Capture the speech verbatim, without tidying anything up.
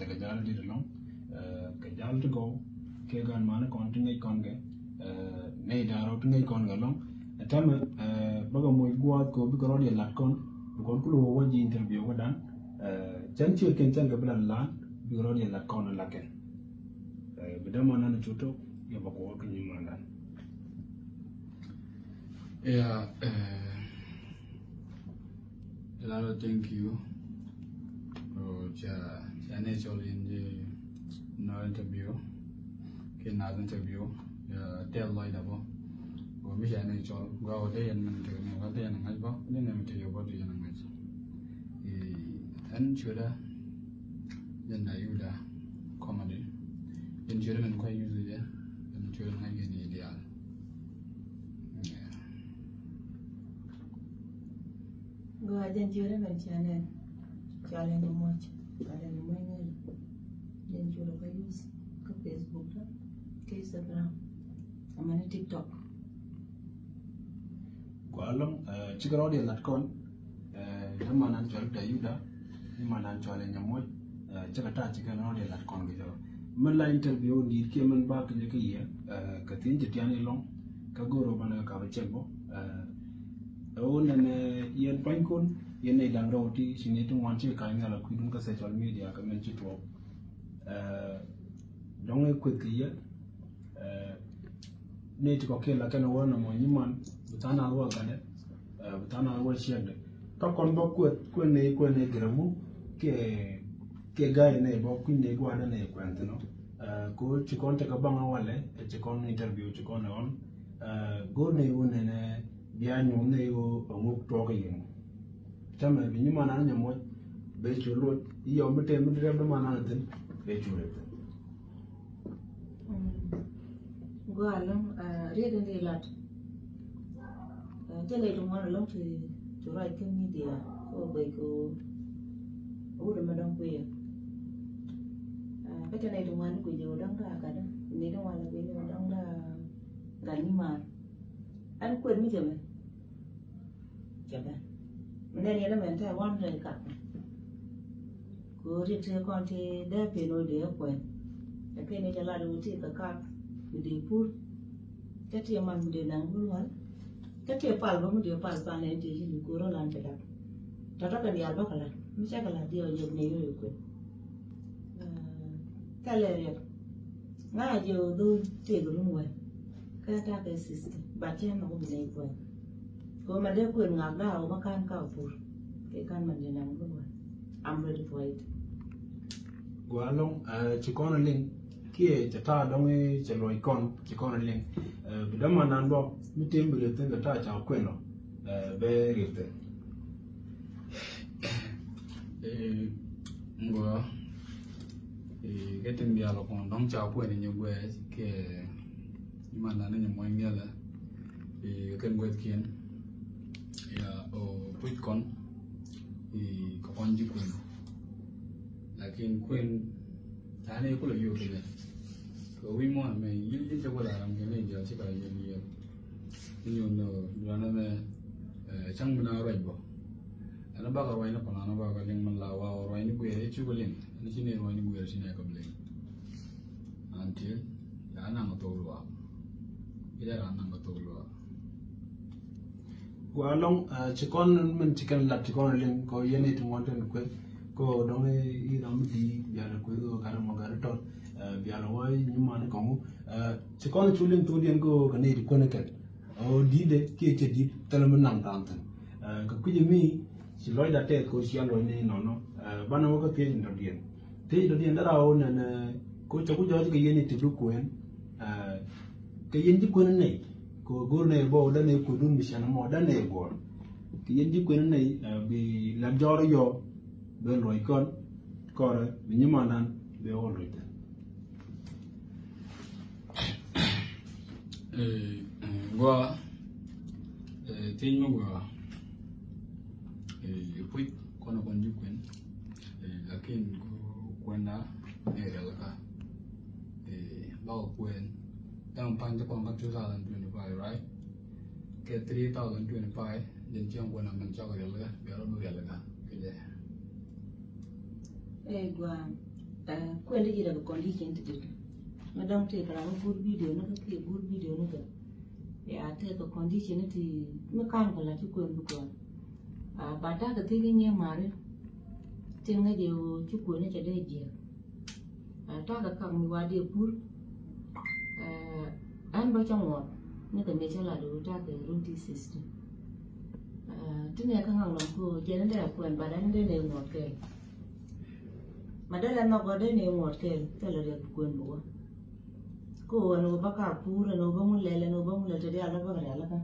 Kɛ jal dit ɛlɔ̱ŋ, kɛ jal ti gɔw, kɛ gan mani kɔn ti ŋäc kɔn kɛ, nɛy da̱ŋ rɛw ti ŋäc kɔn kɛ ɛlɔ̱ŋ. Ɛ täämɛ, bäkɛ moc gua̱a̱th kɛ ɣöö bikɛ rɔ̱diɛn lat kɔn, bi kɔn kulɛ wä wä ji̱ interview kädan. Cän ciötkiɛn cän kɛ bi la lat, bikɛ rɔ̱diɛn lat kɔn ɛ lat kɛn. Bi dämanan cu tok, yɛ bä kuɔk kɛ nyimandan. Yeah, eh, a lot of thank you. Oh, ca, ca nɛ cɔl in di nɔ interview. Ki na interview. Ya, tɛl lɔcda bä. Gua mi ca nɛ cɔl. Gua wä dee yɛn min tek ni, wä dee yɛn ŋa̱c bä. Dee nɛ mi tek yɛ bä dee yɛn ŋa̱c. Eh, ɛn cuda. Jɛn da yuda. Comedy. Jɛn cuda min kua yuda jɛ. Jɛn cuda ŋa̱c jɛ ni dial. Gua jɛn jiöt ɛmɛn ca nɛn. Ca lɛ ni muɔc. Ca lɛ ni muɔc ŋäl. Jɛn jiöt kä use kä Facebook kä, kä Instagram. Amäni TikTok. Gua lɔŋ, eh, cikɛ rɔɔdiɛn lat kɔn. Eh, dämanan cɔl Dayuda, dämanan cɔl Nyamuɔc, eh, cä kɛ ta̱a̱ cikɛ nɔ dee lat kɔn kɛ jɔk. Min la interview ni kiɛ min ba kɛ jɛ kɛ yɛ, eh, kɛ thi̱n ci tian ilɔŋ, kä go̱o̱r ɔ banɛ kɛ kap ɛ cɛk bɔ. Eh, ɛ wä nɛn, eh, yɛn pua̱nykun, yɛn nɛy da̱ŋ rɛw ti, ci nɛy ti ŋuan ci kɛ ka̱ny nhial a kui̱dun kä social media kɛ min ci tuɔɔk. Eh, dɔ̱ŋ ɛ kueth kɛ yɛ, eh, ni ti kɔ̱kiɛn la kɛn wä nɔmɔ nyiman, bi tha̱a̱ŋ naath wä gatdɛ, eh, bi tha̱a̱ŋ naath wä ciɛkdɛ. Kä kɔn bä kueth, kueth ni, kueth ni gɛrɛ mu, kiɛ, kiɛ ga̱a̱c ni bä kui̱ny ni gua̱a̱dɛ ni kuɛn thi̱n ɔ. Eh, ko ci kɔn tekɛ baŋ a walɛ, eh, ci kɔn interview, ci kɔn ɛ ɣɔn. Eh, go̱o̱r ni wä nɛnɛ bia nyuɔ̱th ni wä ɛ ŋuk tuɔɔk i̱ yɛn. Täämɛ bi nyiman an Nyamuɔc, bɛ cu luɔc, i̱ yɔm mi tɛm mi rɛp dämanan thi̱n, bɛ cu rɛp thi̱n. Gua lɔŋ, ah, riet in di lat. Ah, thilɛ ti ŋuan lɔŋ ti, ti ruac kä media, ko guic ko wut ma dɔŋ kuiɛ. Ah, kä thilɛ ti ŋuan guic ko dɔŋ da gatdä, ni ti ŋuan guic ko dɔŋ da gat nyiman. An kuet mi cɛ mɛ. Cɛ bɛ. Mi nɛn yɛn mɛn tɛ wan rɛ kak. Ko rit ti kɔn ti dee pen wä dee kuɛn. Ɛ pen ni cɛ lat wä ti kɛ kak. Mi dee pur. Cɛ ti man mi dee naŋ wul wal. Cɛ ti pal bä mi dee pal pan ɛn ti ci ni ko rɔ lan cɛ lat. Tɔtɔ kɛ dial bä kɛ lat. Mi cɛ kɛ lat diɛ wä yɛ mi yɛ kuet. Thilɛ riɛk. Ŋa̱ jɛ wä dho̱l tëëk run wɛl. Kä ta̱a̱ kɛ system. But cɛ nɔk bi nɛy kuɛn. Kɛ wä ma dee kuën ŋak da̱a̱ wä ma ka̱n ka pur. Kɛ ka̱n man jɛ naŋ run wɛl. I'm ready for it. Gua lɔŋ, eh, ci kɔn a liŋ. Kiɛ cɛ ta̱a̱ dɔŋ i̱ cɛ luɔc kɔn, ci kɔn a liŋ. Eh, bi dämanan bä, mi tim bi rɛp thi̱n kɛ ta̱a̱ ca kuën ɔ. Eh, bɛ rɛp thi̱n. Eh, ŋuɔ, eh, kɛ tin diaal kɔn dɔ̱ŋ ca kuɛn ni nyɛ guɛ kɛ iman na ni nyɛ muɔny miɛlɛ, eh, kɛn guɛth kiɛn. Ya, o puc kɔn, eh, kɛ kɔn ji̱ kuɛn. Lakin kuɛn, tani kulɛ yio kɛ jɛ. Kɛ wi̱i̱ muɔn mɛ, yil ji̱ cɛ wala ram kɛ ni diaal ci ka yil yil. Ni nyun dɔ, duanɛ mɛ, eh, caŋ mi na ruac bɔ. Ɛn bakɛ ruac ni kɔn, ɛn bakɛ liŋ mi la wa ruac ni guiɛr, i̱ cukɛ liŋ. Ɛn ci ni ruac ni guiɛr, ci ni kɛ bi liŋ. Until ya naŋ thok luaak. I̱ ya naŋ thok luaak. Gua lɔŋ, eh, ci kɔn min ci kɛn lat ci kɔn liŋ kɔ yɛn i̱ ti ŋuan tɛn kueth. Kɔ dɔŋ i̱, i̱ ram di bial kueth kɔ gat mɔ gat tɔt. Eh, bial wä i̱ nyiman kɔŋu. Eh, ci kɔn cu liŋ thok diɛn kɔ kɛ ni ti kueth kɛn. Ɔ di̱t dɛ kiɛ cɛ di̱t thilɛ mi naŋ tha̱a̱ŋ thi̱n. Eh, kɛ kui̱c mi ci lɔcda tɛth kɛ cia lɔc ni nɔnɔ. Eh, banɛ wä kä thiec in dɔ̱diɛn. Thiec in dɔ̱diɛn dara wä nɛn, eh, kɛ cɛ ku jɔɔc kɛ yɛn i̱ ti bi kuɛn. Eh, kɛ yɛn ji̱ kuɛn nɛy. Kɛ go̱r nɛy bɔ wä danɛ kuɛn dun mi cɛn mɔ danɛ guɔr. Kɛ yɛn ji̱ kuɛn nɛy, eh, bi lat jɔɔr yɔ. Bɛ luɔc kɔn kɔrɛ bi nyimandan bɛ wä luɔc tɛn. Eh, eh, gua, eh, thiec mi gua, eh, puc kɔn kɔn ji̱ kuɛn, eh, lakin ku kuɛn da ni riɛl ka, eh, bakɔ kuɛn, daŋ pan ti kɔn ka two thousand twenty-five, right? Kɛ three thousand twenty-five, jɛn cieŋ kuɛn a mɛn cɔk riɛl ka, bia rɔ du riɛl ka, kɛ jɛ. Eh, gua. Kuɛn ti ji̱ rɛ kɛ condition ti dit. Mi dɔ̱ŋ ti kɛ ram mi bur video ni kɛ kiɛ bur video ni kɛ. Ya ti kɛ condition ni ti mi kan kɛ la ti kuɛn bi kuɛn. Ba takɛ ti ki nyɛ mari. Tin ŋä jɛ wä ci kuɛn ni cɛ dee jiɛ. Takɛ kak mi wa dee bur. Ɛn bä cä ŋuɔt ni kɛ mi cä la di wä takɛ run ti system. Ti nɛ kä ŋaŋ lɔŋ ko jɛ ni dee kuɛn ba dee ni dee nɛ ŋuɔt kɛ. Ma dee lɛ nhɔk gɔ̱ dee ni ŋuɔt kɛ thilɛ riɛk bi kuën bi wä. Ko ɛn wä bä ka pur ɛn wä bä ŋun lɛl ɛn wä bä ŋun lɛl te diaal bä bä rial kä.